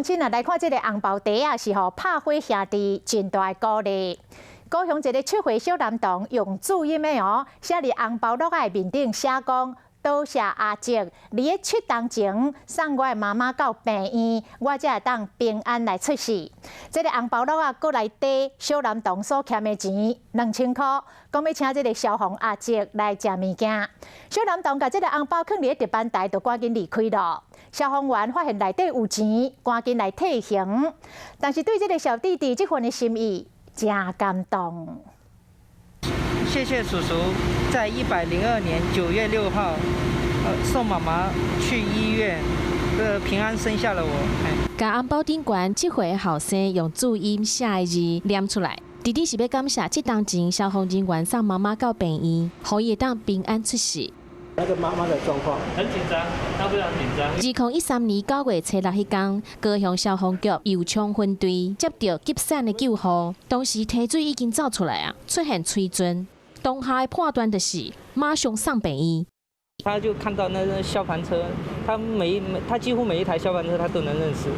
親啊，來看這个紅包袋仔，是予拍火兄弟真大的鼓勵。高雄一个7歲小男童用注音的哦，寫佇紅包橐仔的面頂寫講：多謝阿叔，佇咧七冬前送我的媽媽到病院，我才會當平安來出世。這个紅包橐仔閣內底小男童所欠的錢2000箍，講欲請這个消防阿叔來食物件。小男童共這个紅包囥佇咧值班台，就趕緊離開囉。消防員發現內底有錢，趕緊來退還。但是對這个小弟弟這份的心意，誠感動。謝謝叔叔，在102年9月6號，送媽媽去醫院，平安生下了我。共紅包頂懸7歲的後生用注音寫的字念出來，弟弟是欲感謝七冬前消防人員送媽媽到病院，予伊會當平安出世。那個媽媽的狀況很緊張，她非常緊張。2013年9月初六彼工，高雄消防局油廠分隊接到急散的救護，當時提水已經走出來啊，出現水浸。當下的判斷就是馬上送病院。他就看到那個消防車，他幾乎每一台消防車他都能認識。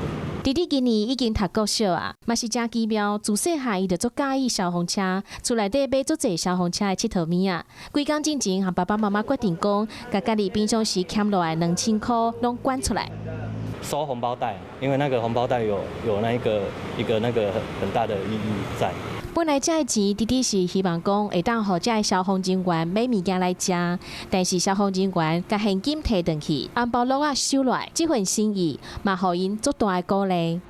弟弟今年已經讀國小啊，嘛是誠奇妙。自細漢伊就足佮意消防車，厝內底買足濟消防車的𨑨迌物仔。幾工進前，和爸爸媽媽決定講，共家己平常時欠落來2000箍攏捐出來。收紅包袋，因為那個紅包袋有那一個一個那個很大的意義在。本來這个錢，弟弟是希望講會當予這个消防人員買物件來食，但是消防人員共現金提轉去，紅包橐仔收落來，這份心意嘛予𪜶足大的鼓勵。